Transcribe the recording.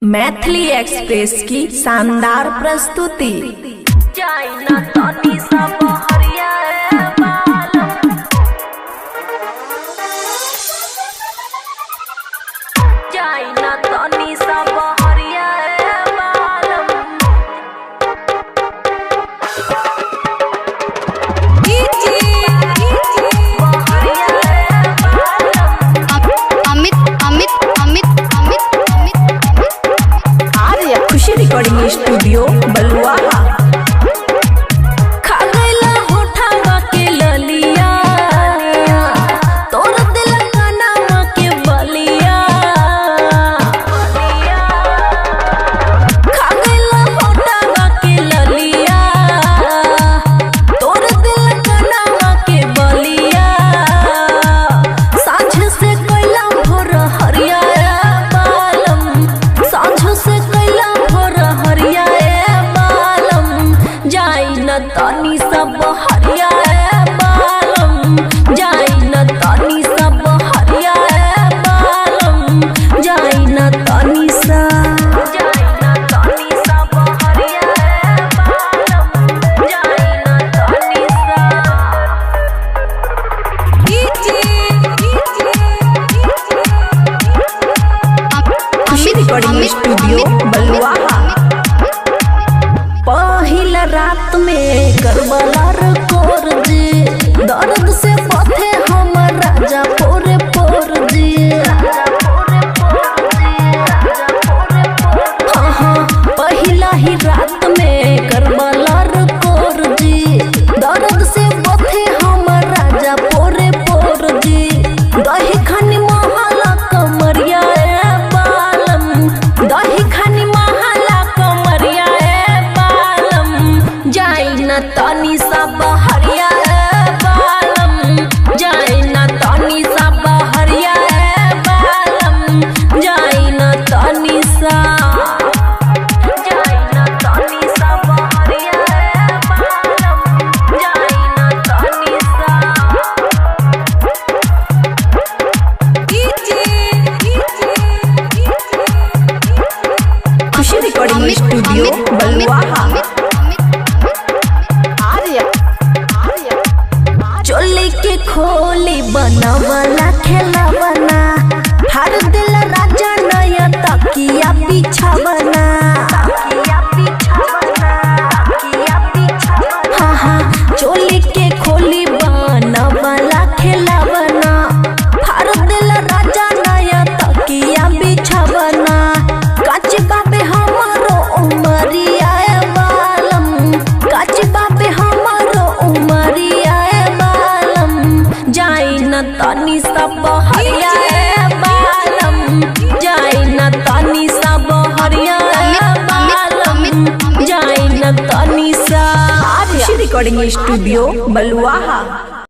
Maithili express की शानदार प्रस्तुति। चाइना तनी सब हरिया बालम, चाइना तनी सब हरिया बालम। हरिया बालम। अमित अमित अमित अमित अमित अमित आर्य खुशी रिकॉर्डिंग स्टूडियो बलुआहा। खा गइला होठवा के ललिया, तोर दिल कनावा के बलिया। खा गइला होठवा के ललिया, तोर दिल कनावा के बलिया। साँझ से कइला भोर हरिया बालम, साँझ से कइला भोर हरिया बालम। जाई न तनी सब हरिया बालम, जाई न तनी सब हरिया बालम, जाई न तनी सा, जाई न तनी सब हरिया बालम, जाई न तनी सा। खुशी रिकॉर्डिंग स्टूडियो बलुआहा। पहिला रात में करबला कोर जी, दर्द से पथे हम राजा पोरे पोर जी। हाँ हाँ, पहिला ही रात में करबला कोर जी, दर्द से पथे हम राजा पोरे पोर जी। दही खानी महला कमरिया ए बालम, दही खानी महला कमरिया ए बालम। जाई न तनी सब हरिया ए बालम, जाई न तनी सब हरिया ए बालम, जाई न तनी सा, जाई न तनी सब हरिया ए बालम, जाई न तनी सा। खुशी रिकॉर्डिंग अमित स्टूडियो अमित बलुआहा। अमित अमित चोली के खोली बनवला खेलवना, हर दिल राजा नया तकिया बिछावना। हाँ हाँ, चोली के खोली बनवला खेलवना, हर दिल राजा नया तकिया बिछावना। काच बाबे हमारो उमरिया बालम, काच बाबे हमारो उमरिया बालम। जाई न तनी सब हरिया बालम, जाई न तनी सब हरिया बालम, जाई न तनी सा। खुशी रिकॉर्डिंग स्टूडियो बलुआहा।